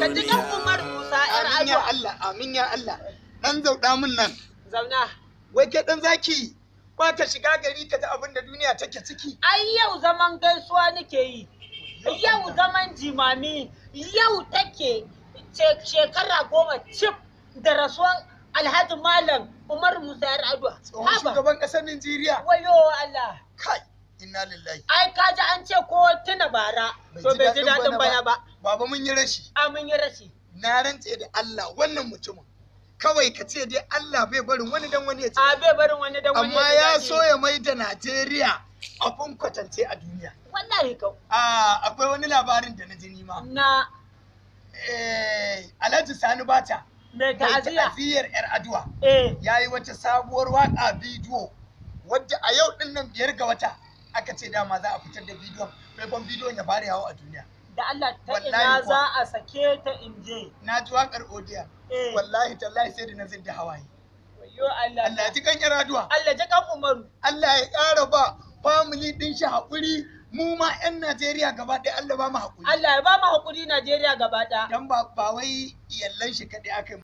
Ka ji kan Umar Musa yar Amin ya Adua. Allah, amin ya Allah. Dan zauɗa min nan. Zauna. Wai kai dan zaki ba ka shiga gari ka ji abin da duniya take ciki. Ai yau zaman gaisuwa nake yi. Yau zaman jimami. Yau take shekara 10 cif da rasuwan Alhaji Malam Umar Musa yar Adua. Tsohon Haba. shugaban ƙasar Najeriya. Wayo Allah. Kai, inna lillahi. Ai ka ji an ce ko tuna bara. To bai ji daɗin bana ba. Baba mun yi rashi. Amin yi rashi. Na rantse da Allah wannan mutumin. Kawai ka ce dai Allah bai barin wani dan wani ya ce. A bai barin wani dan wani Amma ji ya daɗi. so ya mai da Najeriya abun kwatance a duniya. Wallahi kau. Ah, akwai wani labarin da na ji ni ma. Na Alhaji Sani Bata mai mai ta'aziyya. ta'aziyyar 'yar aduwa Eh. ya yi wata sabuwar waka bidiyo wadda a yau din nan 5 ga wata aka ce dama za a fitar da bidiyon, faifan bidiyon ya fara yawo a duniya. Da Allah ta Wallahi ina kuwa. za a sake ta in je. Na ji wakar odiya, Eh. wallahi tallahi sai da na zidda hawaye. Wayo Allah. Allah ya ji kan 'yar aduwa. Allah ji kan Umaru. Allah ya ƙara ba family din shi haƙuri, mu ma 'yan Najeriya gaba ɗaya Allah ba mu haƙuri. Allah ya ba mu hakuri Najeriya gaba ɗaya. Dan ba wai iyallan shi kaɗai aka yi